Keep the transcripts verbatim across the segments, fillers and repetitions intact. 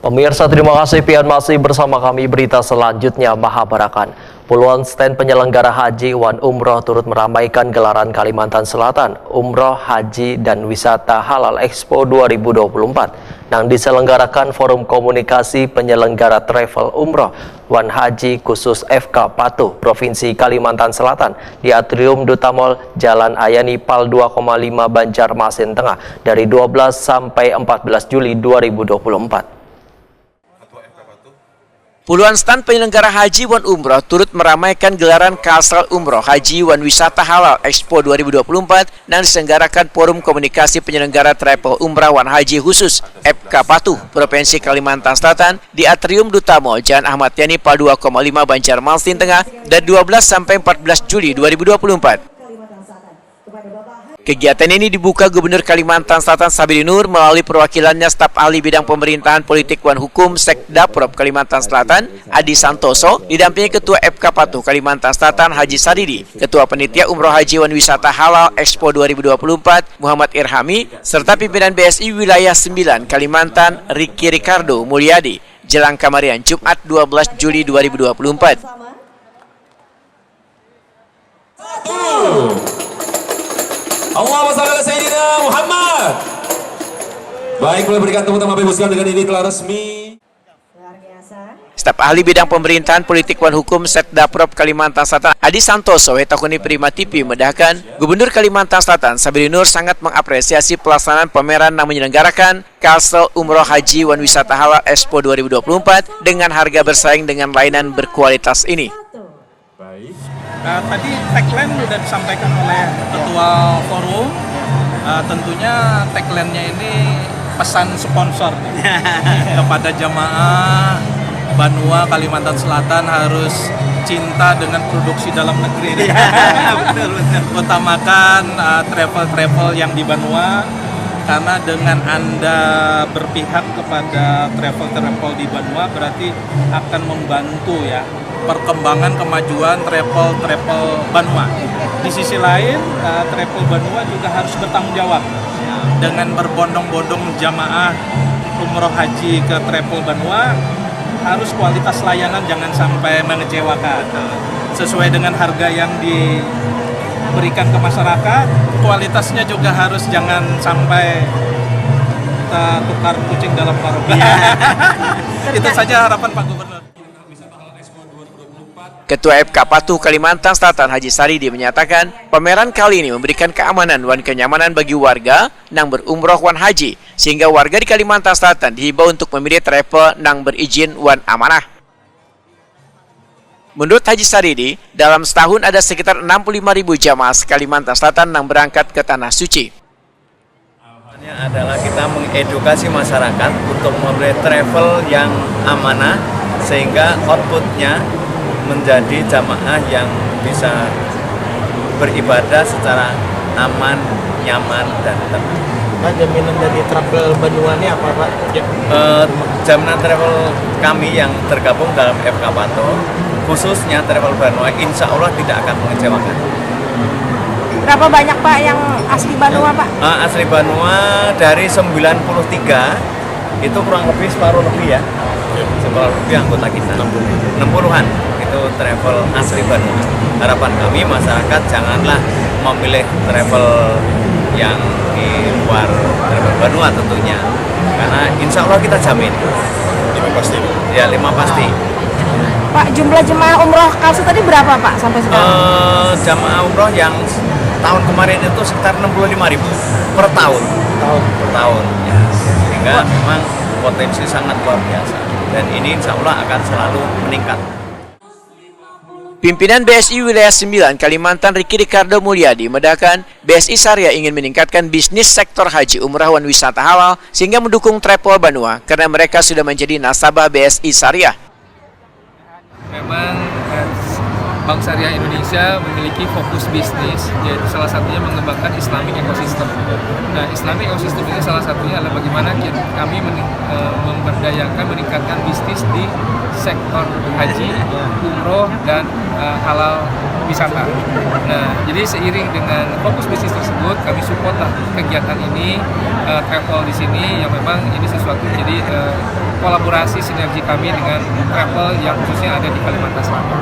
Pemirsa, terima kasih pian masih bersama kami. Berita selanjutnya mahaparakan. Puluhan stand penyelenggara haji wan umroh turut meramaikan gelaran Kalimantan Selatan Umroh Haji dan Wisata Halal Expo dua ribu dua puluh empat nang diselenggarakan Forum Komunikasi Penyelenggara Travel Umroh wan Haji Khusus F K Patuh, Provinsi Kalimantan Selatan, di Atrium Duta Mall, Jalan Ayani Pal dua koma lima, Banjarmasin Tengah, dari dua belas sampai empat belas Juli dua ribu dua puluh empat. Puluhan stand penyelenggara haji wan umroh turut meramaikan gelaran Kalsel Umroh Haji wan Wisata Halal Expo dua ribu dua puluh empat nang diselenggarakan Forum Komunikasi Penyelenggara Travel Umrah wan Haji Khusus F K Patuh, Provinsi Kalimantan Selatan, di Atrium Duta Mall, Jalan Ahmad Yani Pal dua koma lima, Banjarmasin Tengah, dari dua belas sampai empat belas Juli dua ribu dua puluh empat. Kegiatan ini dibuka Gubernur Kalimantan Selatan Sabiri Nur melalui perwakilannya, staf ahli bidang pemerintahan, politik wan hukum Sekdaprop Kalimantan Selatan, Adi Santoso, didampingi Ketua F K Patuh Kalimantan Selatan, Haji Saridi, Ketua Panitia Umroh Haji wan Wisata Halal Expo dua ribu dua puluh empat, Muhammad Irhami, serta pimpinan B S I Wilayah sembilan Kalimantan, Ricky Ricardo Mulyadi, jelang kamarian Jumat dua belas Juli dua ribu dua puluh empat. Satu. Allahumma shalli ala Sayyidina Muhammad. Baik, boleh berikan tepuk tangan, Bapak Ibu sekalian, dengan ini telah resmi. Luar biasa. Staf ahli bidang pemerintahan, politik wan hukum Setdaprop Kalimantan Selatan, Adi Santoso, wetakuni Prima T V, medahkan Gubernur Kalimantan Selatan Sabiri Nur sangat mengapresiasi pelaksanaan pameran yang menyelenggarakan Kalsel Umroh Haji wan Wisata Halal Expo dua ribu dua puluh empat dengan harga bersaing dengan layanan berkualitas ini. Baik. Uh, tadi tagline sudah disampaikan oleh Ketua Forum. Uh, tentunya tagline-nya ini pesan sponsor nih. Kepada jamaah Banua Kalimantan Selatan harus cinta dengan produksi dalam negeri. Iya, betul, betul. Utamakan uh, travel-travel yang di Banua, karena dengan Anda berpihak kepada travel-travel di Banua berarti akan membantu ya perkembangan kemajuan travel-travel Banua. Di sisi lain, uh, travel Banua juga harus bertanggung jawab dengan berbondong-bondong jamaah umroh haji ke travel Banua, harus kualitas layanan jangan sampai mengecewakan. Sesuai dengan harga yang diberikan ke masyarakat, kualitasnya juga harus jangan sampai uh, tukar kucing dalam karung. Iya. Itu saja harapan Pak Gubernur. Ketua F K Patuh Kalimantan Selatan Haji Saridi menyatakan, pameran kali ini memberikan keamanan wan kenyamanan bagi warga nang berumroh wan haji, sehingga warga di Kalimantan Selatan dihimbau untuk memilih travel nang berizin wan amanah. Menurut Haji Saridi, dalam setahun ada sekitar enam puluh lima ribu jamaah se-Kalimantan Selatan nang berangkat ke Tanah Suci. Harapannya adalah kita mengedukasi masyarakat untuk memilih travel yang amanah, sehingga outputnya menjadi jamaah yang bisa beribadah secara aman, nyaman, dan tenang. Pak, jaminan dari travel Banua ini apa, Pak? Eh, jaminan travel kami yang tergabung dalam F K Pato, khususnya travel Banua, insya Allah tidak akan mengecewakan. Berapa banyak, Pak, yang asli Banua, Pak? Eh, asli Banua dari sembilan puluh tiga, itu kurang lebih separuh lebih ya. Separuh lebih anggota kita. Enam puluhan. Itu travel asli Banua. Harapan kami, masyarakat janganlah memilih travel yang di luar travel Banua tentunya. Karena insya Allah kita jamin. Lima pasti. Ya, lima pasti. Pak, jumlah jemaah umroh Kalsel tadi berapa, Pak, sampai sekarang? Eh, jamaah umroh yang tahun kemarin itu sekitar enam puluh lima ribu per tahun. Tahun. Per tahun, ya. Sehingga memang potensi sangat luar biasa. Dan ini insya Allah akan selalu meningkat. Pimpinan B S I Wilayah sembilan Kalimantan, Ricky Ricardo Mulyadi, medahkan B S I Syariah ingin meningkatkan bisnis sektor haji, umrah, wan wisata halal, sehingga mendukung travel Banua karena mereka sudah menjadi nasabah B S I Syariah. Memang eh, Bank Syariah Indonesia memiliki fokus bisnis, yaitu salah satunya mengembangkan Islamic ecosystem. Nah, Islamic ecosystem ini salah satunya adalah bagaimana ki- kami meni- eh, memberdayakan, meningkatkan bisnis di sektor haji, umroh, dan eh, halal wisata. Nah, jadi seiring dengan fokus bisnis tersebut, kami support Kegiatan ini, eh, travel di sini, yang memang ini sesuatu jadi, eh, kolaborasi sinergi kami dengan travel yang khususnya ada di Kalimantan Selatan.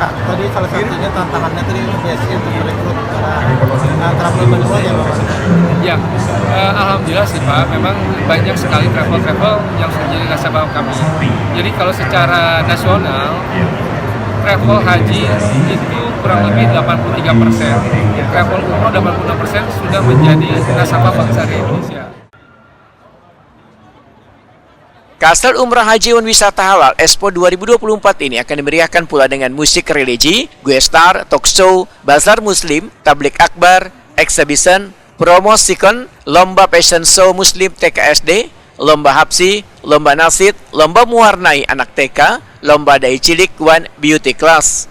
Nah, tadi salah satunya tantangannya tadi biasanya untuk merekrut para uh, travel manual ya Pak? Ya, eh, alhamdulillah sih Pak, memang banyak sekali travel-travel yang sudah jadi nasabah kami. Jadi kalau secara nasional, travel haji itu kurang lebih delapan puluh tiga persen, travel umroh delapan puluh enam persen sudah menjadi nasabah Bank Syariah Indonesia. Kasal Umrah Haji wan Wisata Halal Expo dua ribu dua puluh empat ini akan dimeriahkan pula dengan musik religi, guest star, talk show, bazar muslim, tablik akbar, exhibition, promosikon, lomba fashion show muslim T K S D, lomba hapsi, lomba nasid, lomba mewarnai anak T K, lomba dai cilik, wan beauty class.